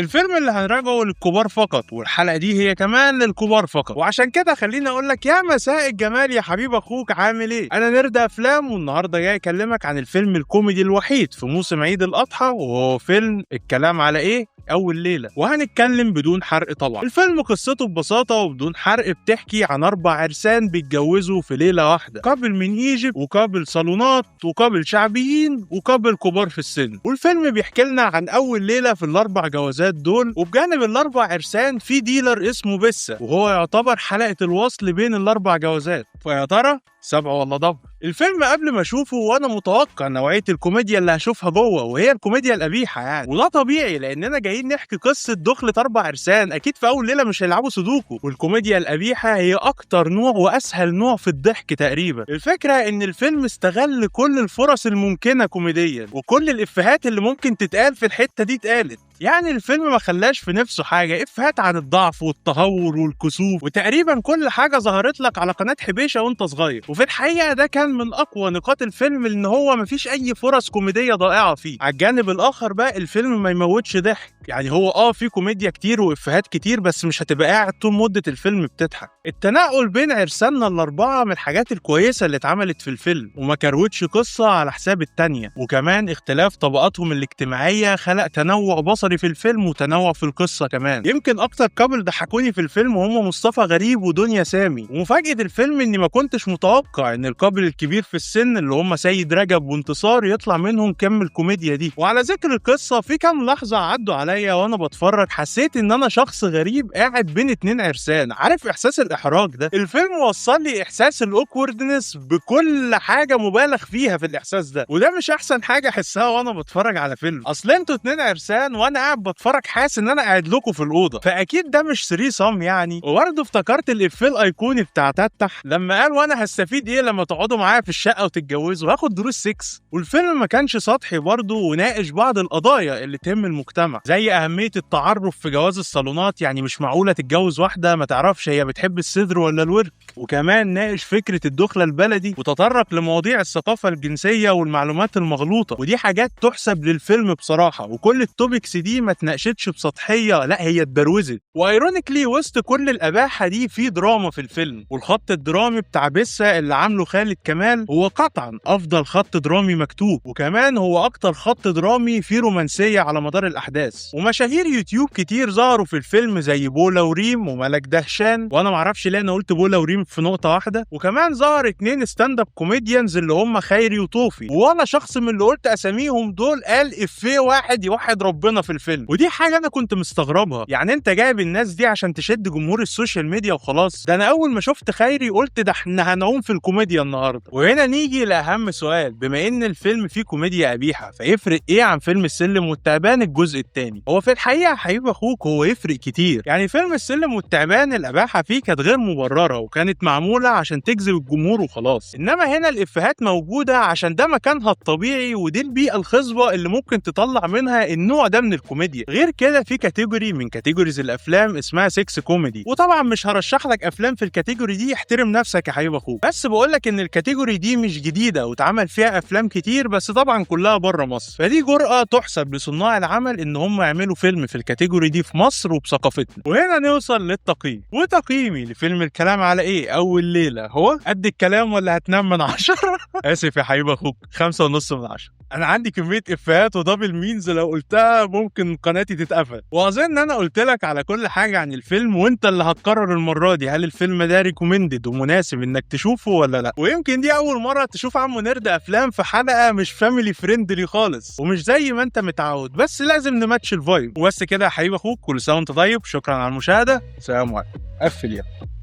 الفيلم اللي هنراجعه للكبار فقط، والحلقة دي هي كمان للكبار فقط. وعشان كده خليني اقول لك يا مساء الجمال يا حبيب اخوك، عامل ايه؟ انا nerd افلام، والنهارده جاي اكلمك عن الفيلم الكوميدي الوحيد في موسم عيد الاضحى، وهو فيلم الكلام على ايه؟ اول ليلة. وهنتكلم بدون حرق طبعا. الفيلم قصته ببساطة وبدون حرق بتحكي عن 4 عرسان بيتجوزوا في ليلة واحدة، couple من Egypt و couple صالونات و couple شعبيين و couple كبار في السن. والفيلم بيحكي لنا عن اول ليلة في ال4 جوازات دول، وبجانب ال4 عرسان في dealer اسمه بسه، وهو يعتبر حلقة الوصل بين ال4 جوازات. فيا ترى 7 ولا ضبع؟ الفيلم قبل ما اشوفه وانا متوقع نوعية الكوميديا اللي هشوفها جوه، وهي الكوميديا القبيحة يعني، وده طبيعي لاننا جايين نحكي قصة دخله 4 عرسان، اكيد في اول ليلة مش هيلعبوا سودوكو. والكوميديا القبيحة هي اكتر نوع واسهل نوع في الضحك تقريبا. الفكرة ان الفيلم استغل كل الفرص الممكنة كوميديا، وكل الافيهات اللي ممكن تتقال في الحتة دي اتقالت. يعني الفيلم ما خلاش في نفسه حاجة، افيهات عن الضعف والتهور والكسوف، وتقريبا كل حاجة ظهرت لك على قناة حبيشه وانت صغير. وفي الحقيقة ده كان من اقوى نقاط الفيلم، ان هو مفيش اي فرص كوميدية ضائعة فيه. على الجانب الاخر بقى الفيلم ما يموتش ضحك، يعني هو في كوميديا كتير وافيهات كتير، بس مش هتبقى قاعد طول مده الفيلم بتضحك. التنقل بين عرساننا ال4 من الحاجات الكويسة اللي اتعملت في الفيلم، وما كروتش قصة على حساب التانية. وكمان اختلاف طبقاتهم الاجتماعية خلق تنوع بصري في الفيلم وتنوع في القصة كمان. يمكن اكتر couple ضحكوني في الفيلم هم مصطفى غريب ودنيا سامي. ومفاجاه الفيلم اني ما كنتش متوقع ان ال couple الكبير في السن اللي هم سيد رجب وانتصار يطلع منهم كم الكوميديا دي. وعلى ذكر القصة، في كام لحظة عدوا عليا وانا بتفرج حسيت ان انا شخص غريب قاعد بين 2 عرسان، عارف احساس الاحراج ده؟ الفيلم وصل لي احساس ال awkwardness بكل حاجة مبالغ فيها في الاحساس ده، وده مش احسن حاجة احسها وانا بتفرج على فيلم. اصل انتوا 2 عرسان وانا قاعد بتفرج حاسس ان انا قاعد لكم في الاوضة، فاكيد ده مش threesome يعني. وبرضه افتكرت الافيه الايقوني بتاع تتح لما قال وانا هستفيد ايه لما تقعدوا معايا في الشقة وتتجوزوا، هاخد دروس 6. والفيلم ما كانش سطحي برضه، وناقش بعض القضايا اللي تهم المجتمع، زي اهمية التعرف في جواز الصالونات، يعني مش معقولة تتجوز واحدة ما تعرفش هي بتحب الصدر ولا الورك. وكمان ناقش فكرة الدخلة البلدي، وتطرق لمواضيع الثقافة الجنسية والمعلومات المغلوطة، ودي حاجات تحسب للفيلم بصراحة. وكل ال topics دي ما اتناقشتش بسطحيه، لا هي اتبروزت. و ironically وسط كل الاباحة دي في دراما في الفيلم، والخط الدرامي بتاع بسه اللي عامله خالد كمال هو قطعا افضل خط درامي مكتوب، وكمان هو اكتر خط درامي فيه رومانسية على مدار الاحداث. ومشاهير يوتيوب كتير ظهروا في الفيلم زي بولا وريم وملك دهشان، وانا معرفش ليه انا قلت بولا وريم في نقطة واحدة. وكمان ظهر 2 stand up comedians اللي هم خيري وطوفي، ولا شخص من اللي قلت اساميهم دول قال افيه واحد يوحد ربنا في الفيلم. ودي حاجة انا كنت مستغربها، يعني انت جايب الناس دي عشان تشد جمهور ال social media وخلاص؟ ده انا اول ما شفت خيري قلت ده احنا هنعوم في الكوميديا النهارده. وهنا نيجي لاهم سؤال، بما ان الفيلم فيه كوميديا قبيحة، فيفرق ايه عن فيلم السلم والتعبان الجزء الثاني؟ هو في الحقيقة حبيب اخوك هو يفرق كتير. يعني فيلم السلم والتعبان الاباحة فيه كانت غير مبررة، وكانت معمولة عشان تجذب الجمهور وخلاص، انما هنا الافيهات موجودة عشان ده مكانها الطبيعي، ودي البيئة الخصبة اللي ممكن تطلع منها النوع ده من الكوميديا. غير كده في category من categories الافلام اسمها sex comedy، وطبعا مش هرشح لك افلام في ال category دي، احترم نفسك يا حبيب اخوك، بس بقول لك ان ال category دي مش جديدة واتعمل فيها افلام كتير، بس طبعا كلها بره مصر. فدي جرأة تحسب لصناع العمل ان هم يعملوا فيلم في ال category دي في مصر وبثقافتنا. وهنا نوصل للتقييم، وتقييمي لفيلم الكلام على ايه اول ليلة هو قد الكلام ولا هتنام من 10؟ اسف يا حبيب اخوك، 5.5 من 10. انا عندي كمية افيهات و double meanings لو قلتها ممكن قناتي تتقفل. واظن انا قلت لك على كل حاجة عن الفيلم، وانت اللي هتقرر المرة دي هل الفيلم ده recommended ومناسب انك تشوفه ولا لا. ويمكن دي اول مرة تشوف عمو nerd افلام في حلقة مش family friendly خالص ومش زي ما انت متعود، بس لازم ن match ال vibe. وبس كده يا حبيب اخوك، كل سنة وانت طيب، شكرا على المشاهدة، سلام عليكم. قفل يلا.